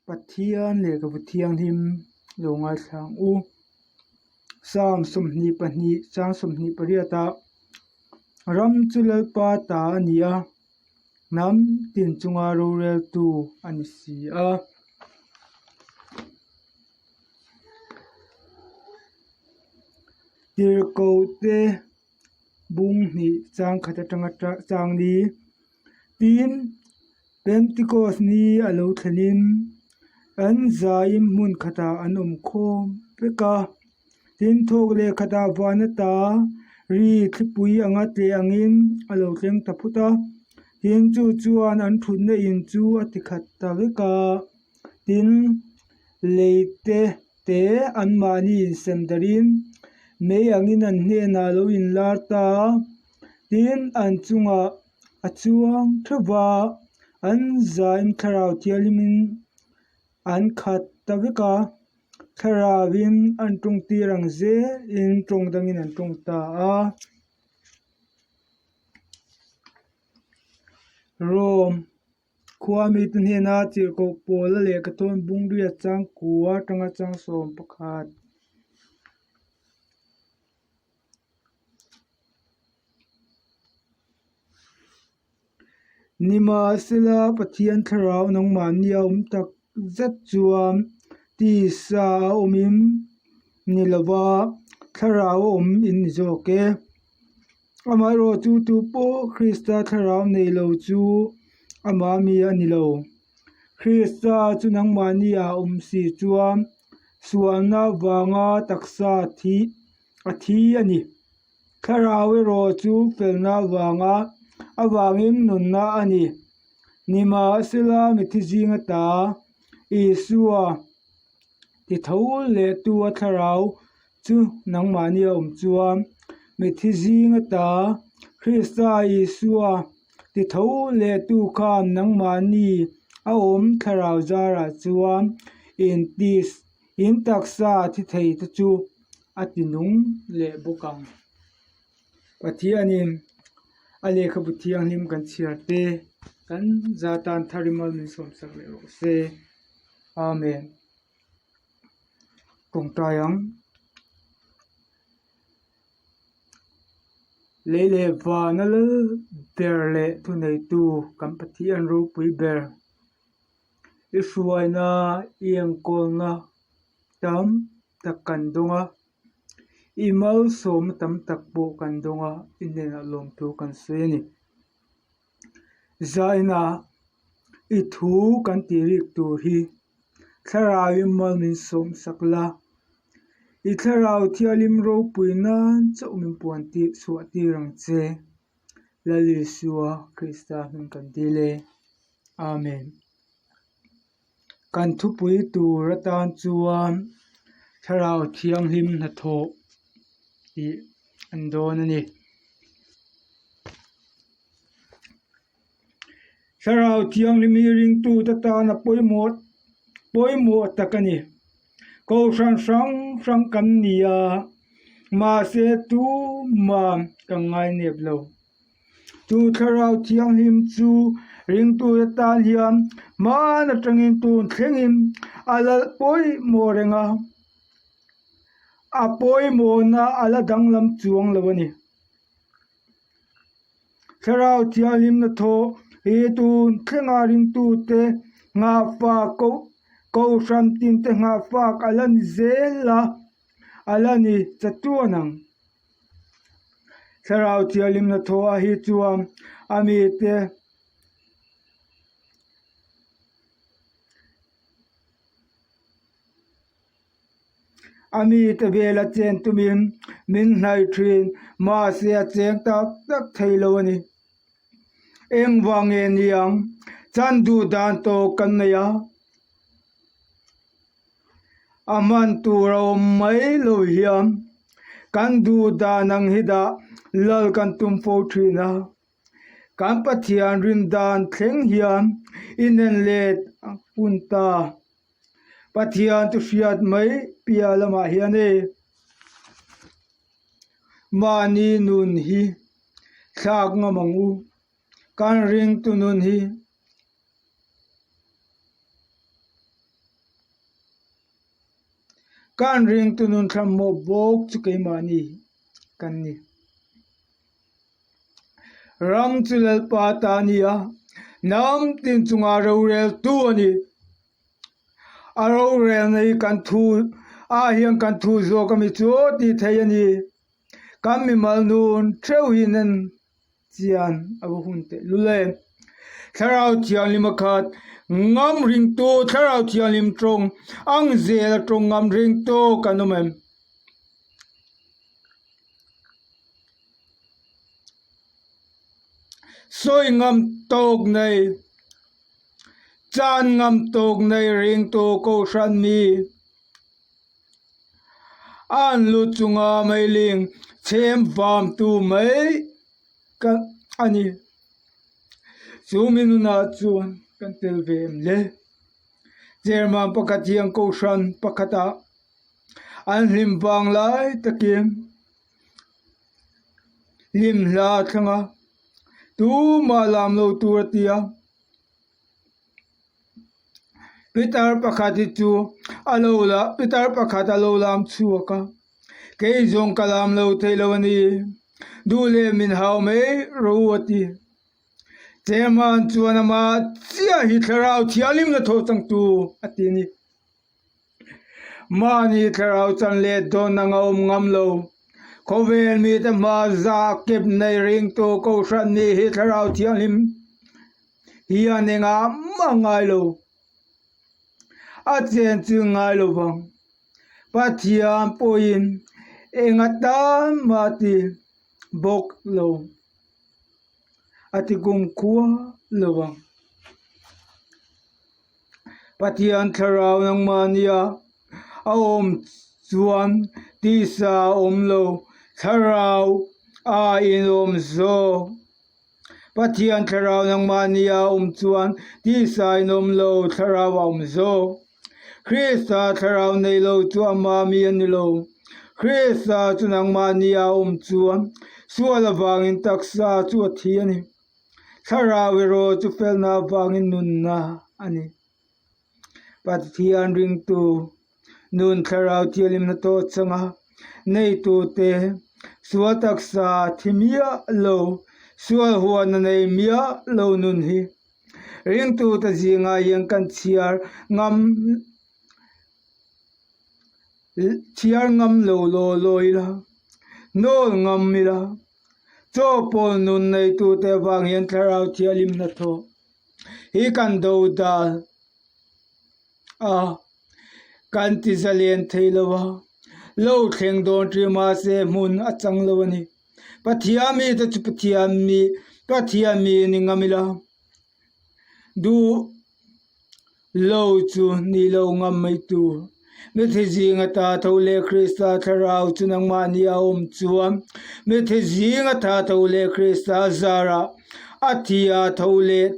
Pathian lehkhabu thianghlim lo ngaithla ang u. Psalm 22 chang 28 ah Ram chu Lalpa ta a ni a, hnam tin chunga roreltu a ni si a. Tirhkohte bung hnih chang khat atanga chang ni tin Pentecost ni a lo thlenin an zaim hmun khatah an awm khawm vek a, tin thawk leh khatah van ata ri thlipui anga tleh angin a lo thleng ta phut a, tin chu chuan an thutna in chu a ti khat ta vek a, tin lei te te anmahni insem darin mei angin an hnenah a lo inlar ta a, tin an chungah a chuang theuh va, an zaim thlarau thianghlimin an khat ta vek a, thlarauin an tawng tir ang zelin tawng dangin an tawng ta a. Rome khua mite hnena tirhkoh Paula lehkha thawn Bungria changkua atanga chang 11. Nimahsela, Pathian thlarau nangmahni a awm tak zet chuan tisa a awmin ni lova thlarau a awm in ni zawk e. Amaherawhchu tu pawh Krista thlarau nei lo chu amah mi a ni lo. Krista chu nangmahni a awm si chuan sualna vanga taksa thi a thi a ni. Thlarau erawh chu felna avanga avangin nunna a ni. Nimahsela mithi zinga ta Isua ti tho leh tu a thlarau chu nangmahni a awm chuan mithi zinga ta Krista Isua ti tho leh tu khan nangmahni a awm thlarau zarah chuan intis In taksa thi thei te chu a ti nung leh bawk ang. Pathianin a lehkhabu thianghlim kan chhiar te kan za tan thar i mal min sawmsak leh rawh se. Amen. Tawngtai ang. Lei leh vana lal ber leh thuneitu kan Pathian ropui ber. I hruaina i enkawlna tam tak kan dawng a, i malsawmna tam tak pawh kan dawng a, i hnenah lawmthu kan sawi a ni. Zaina i thu kan tih rik tur hi thlarauin mal min sawm sak la, i thlarau thialim ropui nan chauh min puan tir chhuah tir ang che. Lal Isua Krista hming kan dil e. Amen. Kan thupui tur atan chuan Thlarau Thianghlim hnathawh tih an dawn a ni. Thlarau Thianghlim hi ringtute tan a pawimawh pawimawh tak a ni. Kohhran hrang hrang kan ni a, mahse tumah kan ngainep lo. Chu Thlarau Thianghlim chu ringtute tan hian hman atangin tun thlengin a la pawimawh reng a, a pawimawhna a la danglam chuang lo a ni. Thlarau Thianghlimna thaw hi tun thlenga ringtute nghahfak koh kohhran tinte nghahfak a la ni zel a, a la ni chatuan ang. Thlarau Thianghlimna thaw ah hi chuan a mite A mite vela chen tumin min hnaih thin, mahse a cheng tak tak thei lo a ni. Engvang nge niang chan duh dan tawk kan nei a, a hman tur a awm mai lo hian kan duh dan ang hi dah lal kan tum fo thin a. Kan Pathian rin dan thleng hian inen let a hun ta. Pathian chu hriat mai piah lamah hian e mahni nun hi thlak ngam ang u, kan ringtu nun hi. Kan ringtu nun thlamhmawh bawk chu keimahni kan ni. Ram chu Lalpa ta a ni a, hnam tin chunga roreltu a ni. A rorelna hi kan thu ah hian kan thu zawk a mi chu tih theih a ni. Kan mimal nun theuh hi nen chian a va hun teh lul e. Thlarau Thianghlim a khat ngam ringtu, Thlarau Thianghlim tawng ang zel a tawng ngam ringtu kan awm em? Sawi ngam tawk nei, chan ngam tawk nei ringtu kohhran mi an lu chunga meiling chhem vamtu mai ka a ni. Chu mi nunah chuan kan tel ve em le? Chairman pakhat hian kohhran pakhatah an hlim vang lai takin hlim hla a thleng a, tumah lam lo tur a ti a. Pitar pakhat hi chu a lo la pitar pakhat a lo lam chhuak a, kei zawng ka lam lo thei lo a ni, duh leh min hau mai rawh u a ti. Chairman chuan amah chiah hi thlarau thianghlim la tho changtu a ti a ni. Mahni thlarau chan leh dawn anga awm ngam lo. Khawvel mite hma za kep nei ringtu Kohhran ni hi thlarau thianghlim hian engah mah ngai lo. A chen chu ngai lo vang. Pathian pawhin enga tan mah ti bawk lo. A ti kumkhua lo vang. Pathian thlarau nangmahnia a awm chuan tisa a awm lo, thlarau a inawm zawk. Pathian thlarau nangmahnia a awm chuan tisa a inawm lo, thlarau a awm zawk. Krista thlarau nei lo chu ama mi a ni lo. Krista chu nangmahnia a awm chuan sual avangin taksa chu a thi a ni. Thlarau erawh chu felna avangin nunna a ni. Pathian ringtu nun thlarau thianghlimna tawh changa neitute sual taksa thi miah lo, sual huana nei miah lo nun hi ringtute zingah hian kan chhiar ngam chhiar ngam lo law law ila, nawl ngam ila. Chaw pawl nun neitute avang hian thlarau thianghlim hnathawh hi kan do dal a, kan ti zalen thei lo a, lo thleng dawn ṭi mahse hmun a chang lo a ni. Pathian mite chu Pathian mi, Pathian mi ni ngam ila. Duh lo chu ni lo ngam mai tur. Mithi zing ata tho leh Krista thlarau chu nangmahni a awm chuan mithi zing ata tho leh Krista zarah a thi a tho leh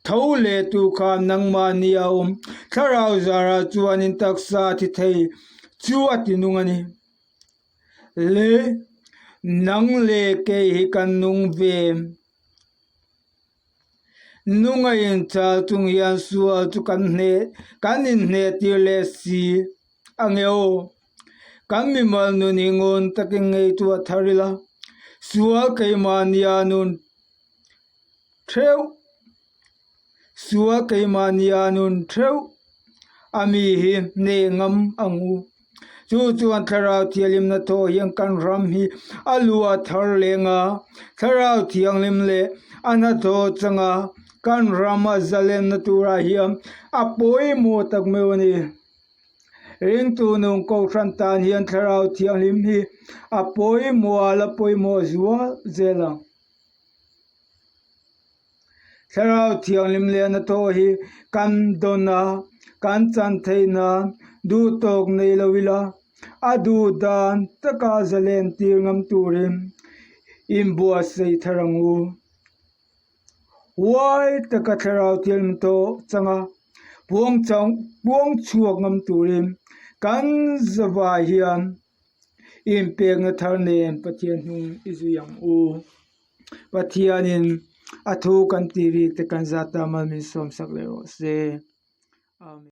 tho leh tu khan nangmahni a awm thlarau zarah chuan in taksa thi thei chu a ti nung a ni. Le nang leh kei hi kan nung ve. Nunga inchal chung hian sual chu kan hneh kan inhneh tir leh si a nge aw. Kan mimal nun hi ngun takin ngaihtuah thar ila, sual keimahnia nun theuh, sual keimahnia nun theuh a mi hi hneh ngam ang u. Chu chuan Thlarau Thianghlimna thaw hian kan ram hi a lu a thar leng a, Thlarau Thianghlim leh a hnathawh changa kan ram a zalenna turah hian a pawimawh tak meuh a ni. Ringtu nung Kohhran tan hian Thlarau Thianghlim hi a pawimawh a la pawimawh zual zel ang. Thlarau thianghlim leh hnathawh hi kan dawn a, kan chan theih nan duh tawk nei lo ila, a duh dan taka zalen tir ngam turin inbuatsaih thar ang u. Huai taka thlarau thianghlim tawh changa puang chhuak ngam turin kan zavai hian inpekna thar nen Pathian hnung i zui ang u. Pathianin a thu kan tih rik te kan zat ta mal min sawmsak leh rawh se. Amen.